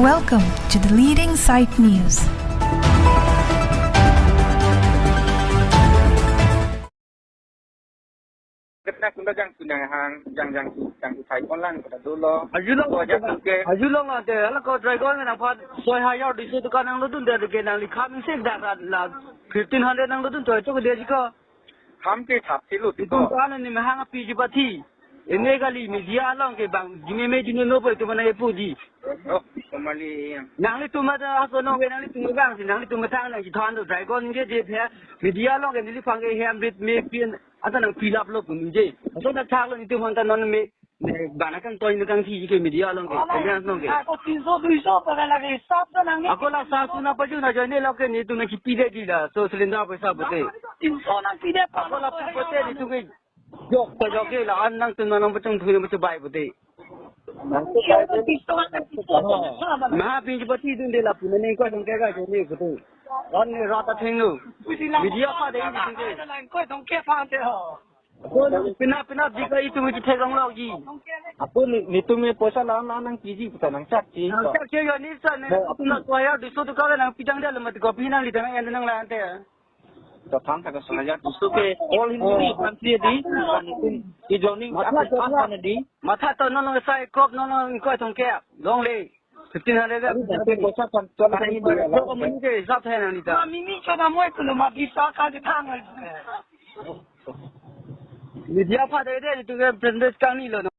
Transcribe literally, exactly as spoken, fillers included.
Welcome to the leading site news. Ketna kunda jangsu nanghang, jang jangsu, jangsu thai konlang kata dolo. Ajulong, ko jangsu ke. Ajulong ate, ala ko Dragon nang phat soi hajar duiso taka nanglo dun de ke nangli kham sik dak rat la fifteen hundred nanglo dun to, to ke dia jiko. Ham ke thap silo itum tiko. Kan ni mahang api ji pathi. Ene kali media along ke bang jime me jine no po itum mana epu di. Oh, kembali yang. Nanglitum ada aso no ke nanglitum bang si nanglitum thang nang jithan do Dragon ke je phe media along ke neli phang ke hem bit me pin ata nang fill up lo pun je. Aso na thak lo itum hanta non me ne bana kang toy ne kang thi ke media along ke. Ala, kemudian along ke. Ako tinso duiso pa lagi sab to nang ni. Ako la sa suna pa ju na join lo ke netum na kipi de di la. So cylinder paisa bote. Tinso nang pide pa. Ako la pu bote netum ke. Jok ta jok ke la an nangtum nang pachung thui nang pachu bai bote. Maha pinji pati dun de la puna ne ko song ke ga jone bote. An ne rata thengno. Media pa de ni ke. Ko song ke pa te ho. Ko pina pina di ka itum ke thek rong lo ji. Ako ni, netum ke poisa la nang nang piji puta nang chak ji. Nang chak ji yo ni sa ne. Ko pina ko ya duiso taka nang pidang de la mat ko pina li ta nang en nang la ante. To tham thak so hajar duiso ke all Hindi country di. Ki joining matha apa to apa na di. Matha to non sai kop non ko song ke. Long le. Fifteen hundred. Aru jate poisa pan chol hai ni. Ko mani ke sab hai na ni ta. Mimi choba moi kulo ma bisa ka de thang. Media pa de de tu ke president kang ni lo.